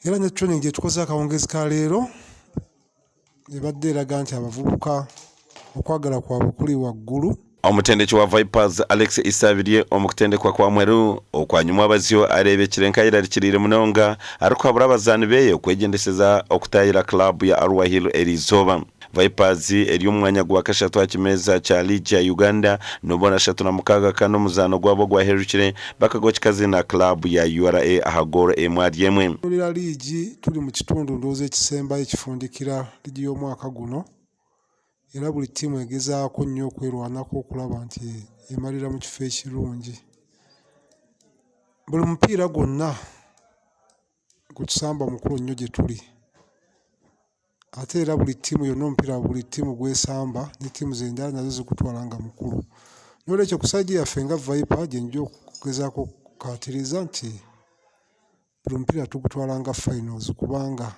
Era ne training gye tukoze akawungeezi ka leero ebadde eraga nti abavubuka okwagala kwabwe kuli waggulu. Omutendeki wa Vipers, Alex Isabirye omu kutendekwa kwa Mweru okwa nyumwabazyo areebekire nk'ayerarikiriire munonga arikuhabura abazaani be okwegyendesereza okutaayira club ya Arua Hill eriizooba. Vipers eri omu mwanya gwa kashatu aha kimeeza kya liigi ya Uganda n'obubonero 36 kandi omuzaano gwabo ogwahererukire bakagwa kikazi na club ya URA aha goolo emwe ahari emwe. Tunuulira liigi turi mu kitundu ndowooza ekisembayo ekifundikira liigi y'omwaka guno era buli ttiimu egezaako nnyo okwerwanako okulaba nti emalira mu kifo ekirungi. Buli mupiira gwonna gwe tusamba mukulu nnyo gye tuli ate era buli ttiimu yonna omupiira buli ttiimu gw'esamba ne ttiimu endala nazo zigutwala nga mukulu. Noolwekyo ku sayidi yaffe nga Viper gye nja okugezaako okukkaatiriza nti buli mupiira tugutwala nga finals kubanga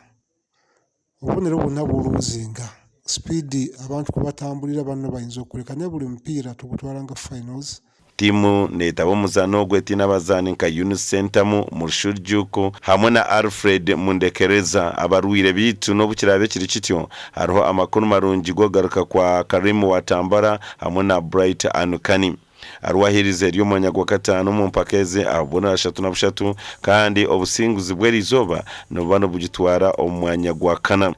obubonero bwonna bw'oluuzinga, sipiidi abantu kwe batambulira banno bayinza okuleka naye buli mupiira tugutwala nga finals. Tiimu neetaba omuzaano ogu etaine abazaani nka Yunus Sentamu, Murshud Juuko hamwe na Alfred Mundekereza abarwaire beitu n'obu kiraabe kiri kityo, hariho amakuru marungi g'okugaruka kwa Karim Watambara hamwe na Bright Anukani. Arwahirize eri omu mwanya gwa kataano omu mpaka ezi aha bubonero 33 kandi obusinguzi bw'eriizooba nibuba nibugitwara omu mwanya gwa kana.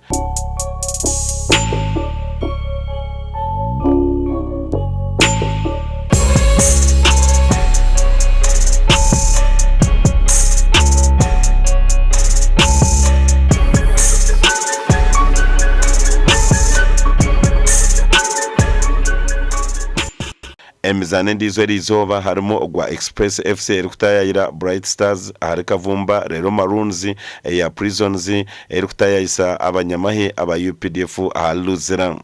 Emizaano endiijo eriizooba harimu ogwa Express FC erikutaayaayira Bright Stars ahari Kavumba reero Maroons eya Prisons erikutaayaayisa abanyamahe aba updf ahari Luzira.